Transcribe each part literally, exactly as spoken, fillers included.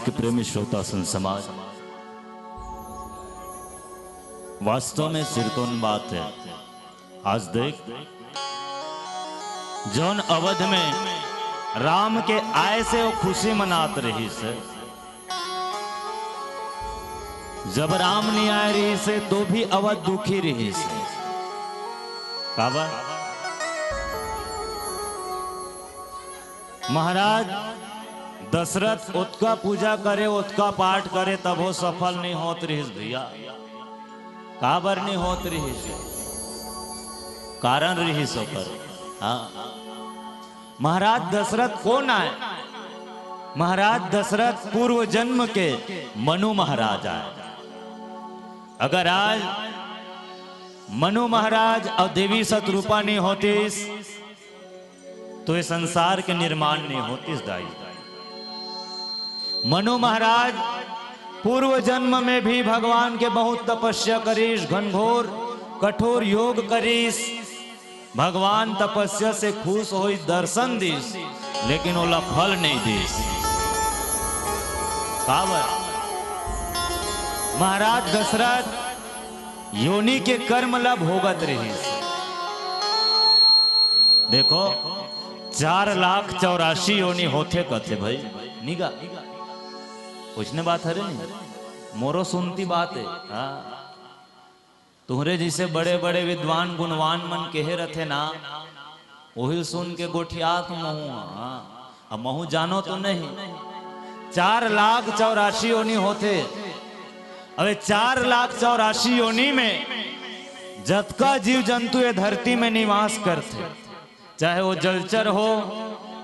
के प्रेमी श्रोता संत समाज, वास्तव में सिरतोन बात है। आज देख, जौन अवध में राम के आय से वो खुशी मनात रहिस हे, जब राम नहीं आय रहिस हे, तो भी अवध दुखी रहिस हे। काबर? महाराज दशरथ ओतका पूजा करे, ओतका पाठ करे, तभो सफल नहीं होत रहिस भैया। काबर नहीं होत रहिस? कारण रहिस ओकर। हाँ, महाराज दशरथ कोन आय? महाराज दशरथ पूर्व जन्म के मनु महाराज आय। अगर आज मनु महाराज अउ देवी शतरूपा नहीं होतिस, तो ये संसार के निर्माण नहीं होतिस दाई। मनु महाराज पूर्व जन्म में भी भगवान के बहुत तपस्या करिस, घनघोर कठोर योग करिस। भगवान तपस्या से खुश होइस, दर्शन दिस, लेकिन ओला फल नहीं दिस। काबर? महाराज दशरथ योनि के कर्म ला भोगत रहिस। देखो, चार लाख चौरासी योनि होथे कथे भाई, निगा, उसने बात हरे नहीं, मोरो सुनती बात है। हाँ, तुहरे जैसे बड़े बड़े विद्वान गुणवान मन कहे रथे ना, वही सुन के गोठियात महूँ। हाँ, अब महूँ जानो तो नहीं, चार लाख चौरासी योनि होथे। अबे चार लाख चौरासी योनि में जतका जीव जंतु ये धरती में निवास करथे, चाहे वो जलचर हो,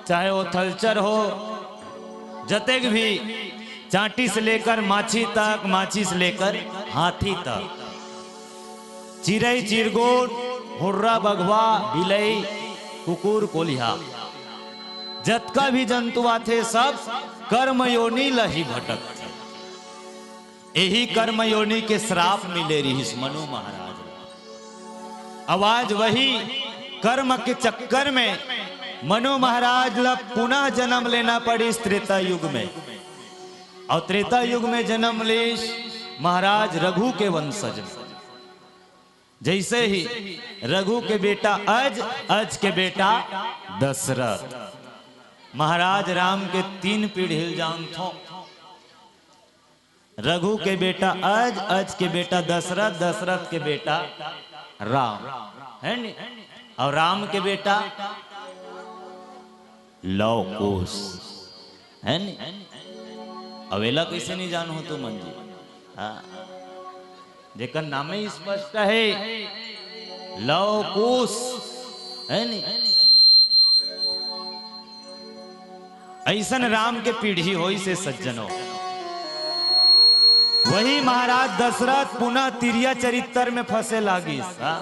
चाहे वो थलचर हो, जतेक भी चांटी से लेकर माछी तक, माछी से लेकर हाथी तक, चिरई चिरगुन, हुर्रा बघवा, बिलई, कुकुर कोलिहा, जतका भी जंतु आथे सब कर्म योनि ल ही भटकथे। यही कर्म योनि के श्राप मिले रहिस मनु महाराज। अब आज वही कर्म के चक्कर में मनु महाराज ला पुनः जन्म लेना पड़िस त्रेता युग में, और त्रेता युग में जन्म लेस महाराज रघु के वंशज में। जैसे ही रघु के बेटा अज, अज के बेटा दशरथ, महाराज राम के तीन पीढ़ी ल जानथो। रघु के बेटा अज, अज के बेटा दशरथ, दशरथ के बेटा राम, है नी? और राम के बेटा लव कुश, है नी? अब एला कैसे नहीं जानहू तुमन जी? हाँ, जेकर नामे स्पष्ट है लव कुश, है नी? ऐसन राम के पीढ़ी होइस हे सज्जनों। वही महाराज दशरथ पुनः तिरिया चरित्र में फंसे लागिस, हाँ?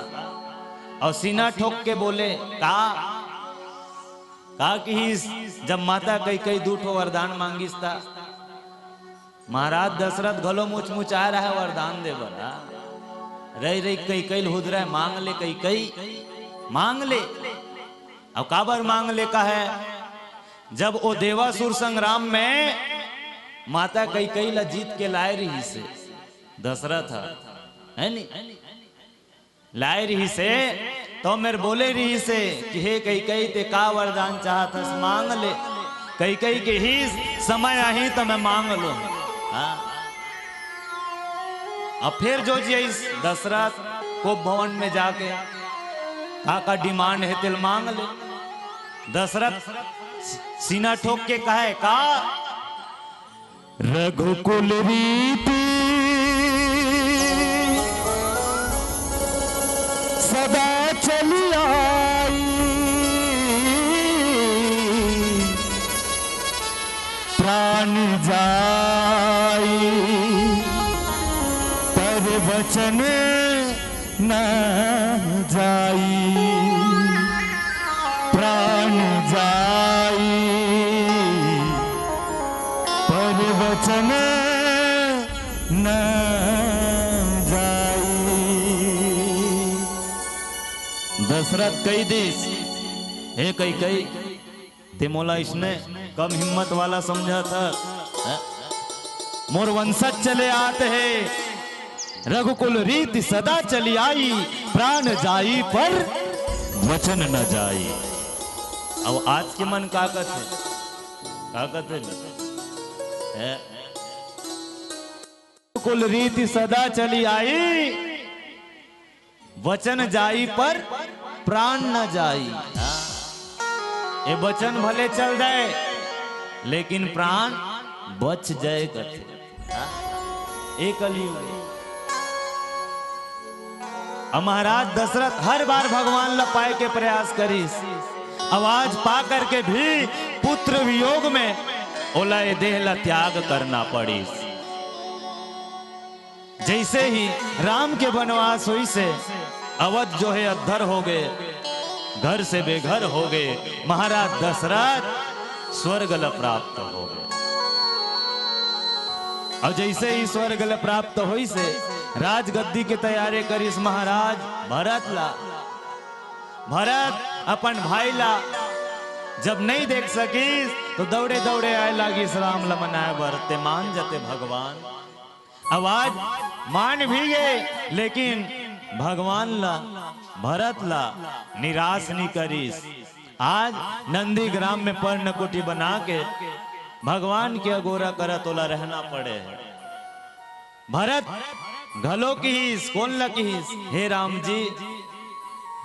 और सीना ठोक के बोले, का, का किहिस, जब माता कैकई दू ठो वरदान मांगिस त महाराज दशरथ घलो मुचमुचाए रहे वरदान दे बर, हाँ? रही रही कैकई ल हुदरय, मांग ले कैकई, मांग ले। अब काबर मांग ले कहे, जब ओ देवासुर संग्राम में माता कैकई ला जीत के लाए रहिस हे दशरथ ह, है नी? लाए रहिस हे, तो मेर बोले रहिस हे कि हे कैकई, ते का वरदान चाहत हस, मांग ले। कैकई किहिस समय आही त मैं मांग लूं। हाँ। अब फिर जो जियस दशरथ कोप भवन में जाके, का का डिमांड हे तेल मांग ले। दशरथ सीना ठोक के कहे, का रघुकुल रीति सदा चली आई, प्राण जाई पर वचन न जाई, प्राण जाई पर वचन न जाई। दशरथ कहि दिस, हे कैकई, ते मोला इसने कम हिम्मत वाला समझत हस, हैं? मोर वंशज चले आत हे, रघुकुल रीति सदा चली आई, प्राण जाई पर वचन न जाई। अब आज के मन का कथे? का कथे? हैं? कुल रीति सदा चली आई, वचन जाई पर प्राण न जाई। हाँ। ये वचन भले चल जाए, लेकिन प्राण बच जाए कथे। हाँ। ये कलयुग हे। अब महाराज दशरथ हर बार भगवान ला पाए के प्रयास करिस, अब आज पा करके भी पुत्र वियोग में ओला ये देह ला त्याग करना पड़िस। जैसे ही राम के वनवास होइस हे, अवध जो हे अद्धर हो गे, घर से बेघर हो गे, महाराज दशरथ स्वर्ग ल प्राप्त हो गे। अउ जैसे ही स्वर्ग ल प्राप्त होइस हे, राजगद्दी के तैयारी करिस महाराज भरत ला। भरत अपन भाई ला जब नहीं देख सकिस, तो दौड़े दौड़े आए लागिस राम ल मनाए बर, ते मान जते भगवान। अब आज मान भी गे, लेकिन भगवान ला, भरत ला निराश नहीं करिस। आज नंदीग्राम में पर्णकुटी बना के भगवान के अगोरा करत ओला रहना पड़े। भरत घलो किहिस, कोन ला किहिस? हे राम जी,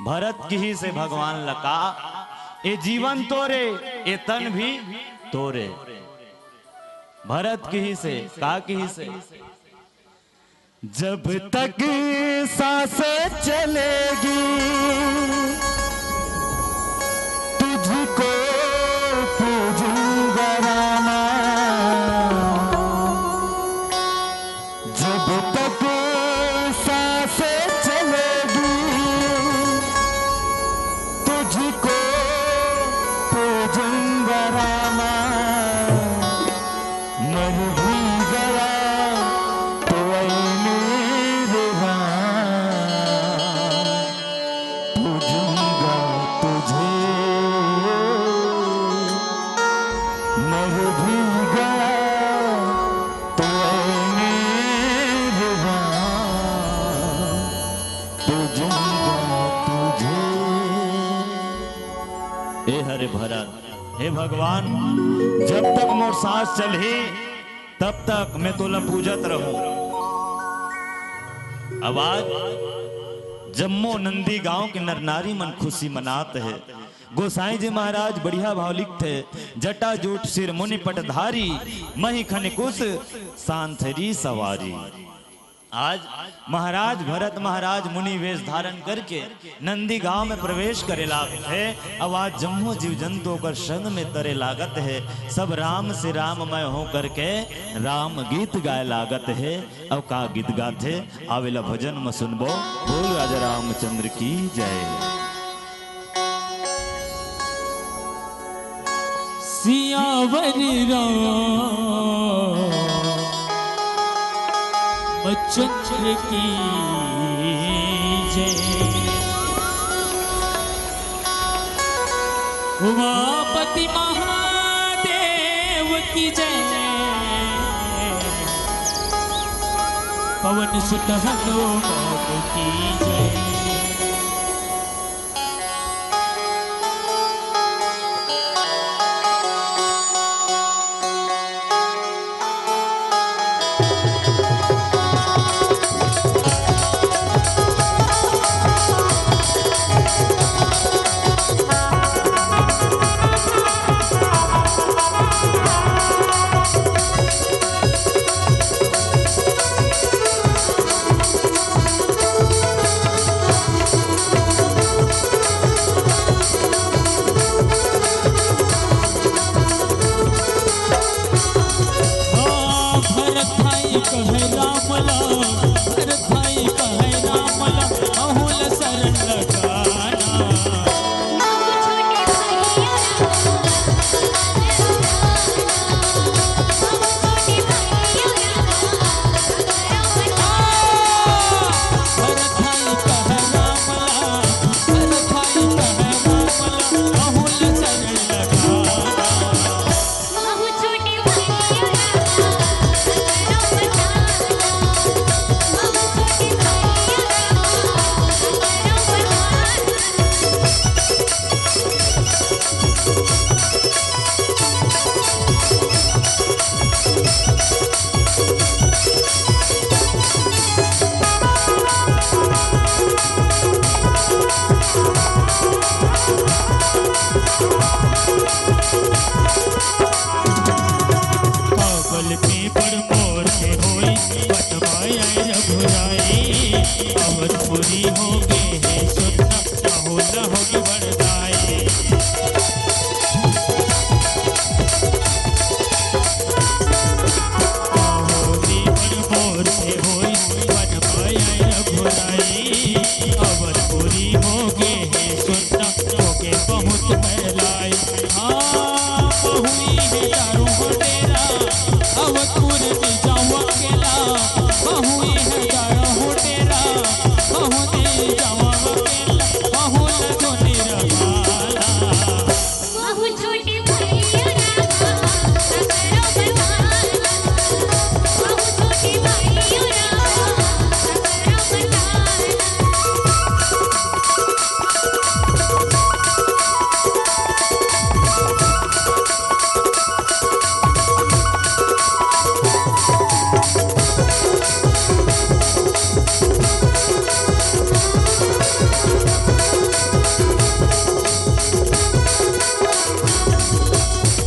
भरत किहिस हे भगवान ला का, ए जीवन तोरे, ए तन भी तोरे। भरत किहिस हे, का किहिस हे? जब तक सांस चलेगी, तुझको पूजूंगा रामा। जब तक सांस चलेगी, तुझको पूजूंगा रामा। मर भी गया तो ऐ मेरे राम, पूजूंगा तुझे। मर भी गया तो ऐ मेरे राम, पूजूंगा तुझे। ए हरे भरत, हे भगवान, जब तक मोर सांस चलही, तब तक मैं तोला पूजत रहूं। अब आज जम्मो नंदीगांव के नर नारी मन खुशी मनात हे। गोसाई जी महाराज बढ़िया भाव लिखथे, "जटा जूट सिर मुनि पटधारी, मही खनि कुस सांथरी सवारी।" आज महाराज भरत महाराज मुनि वेश धारण करके नंदीगांव में प्रवेश करे लागत हे। अब आज जम्मो जीव जंतु ओकर संग में तरे लागत हे। सब राम से राममय हो करके राम गीत गाए लागत हे। अब का गीत गाथे, आवेला भजन में सुनबो। बोल राजा रामचंद्र की जय। सियावर रामचंद्र की जय। उमापति महादेव की जय। पवन सुत हनुमान की जय। भरत भाई कहे राम ला, भरत भाई कहे राम ला, अहुल शरण लगाना। बुराई अवध पूरी हो गे हे सुन्ना, बहुला हो गे बड़दाई। अहो जीवन मोर से होई, बन पाए रघुराई। अवध पूरी हो गे हे सुन्ना, हो गे बहुत बड़दाई। हाँ, बहुई हे दारू हो डेरा, अवध पूरी जावा केला। बहुई हे दारू हो डेरा, बहु दे जावा केला, बहु ल तो निरमाला।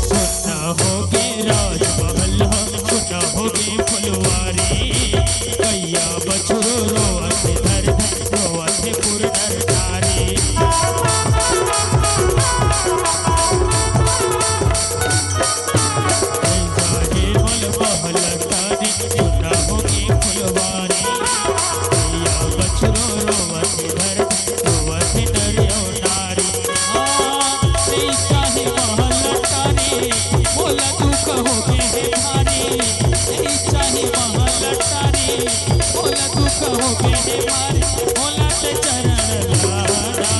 सुन्ना हो गे राजमहल हो, सुन्ना हो गे फुलवारी। गैया बछरू रोवत हे धर धर, रोवत हे पुरनर नारी। जागे मल महल तारी, सुन्ना हो गे फुलवारी। गैया बछरू रोवत हे धर धर, रोवत हे नर अउ नारी। हाँ, नइ चाही महल अटारी, मोला दुख होगे हे भारी। नइ चाही महल अटारी, मोला दुख होगे हे भारी। मोला ते चरण लाना।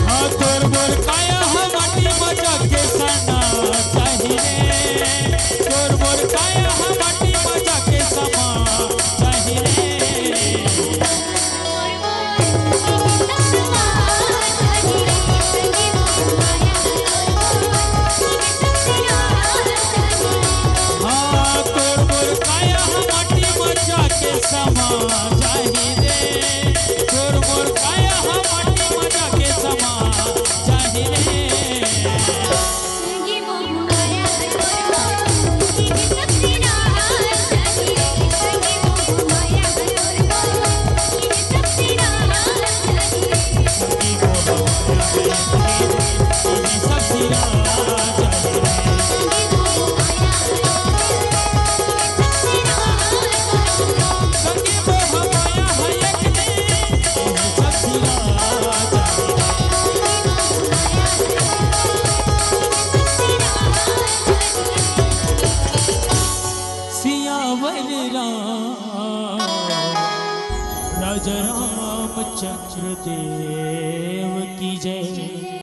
हाँ, तोर मोर काया ह माटी म जाके समा जाही रे। तोर मोर काया ह माटी म जाके समा जाही रे। हाँ, तोर मोर काया ह माटी म जाके समा जाही रे। तोर मोर काया ह माटी म जाके समा जाही रे। सियावर राम राजा रामचंद्र देव की जय।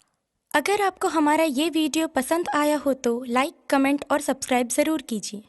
अगर आपको हमारा ये वीडियो पसंद आया हो तो लाइक, कमेंट और सब्सक्राइब ज़रूर कीजिए।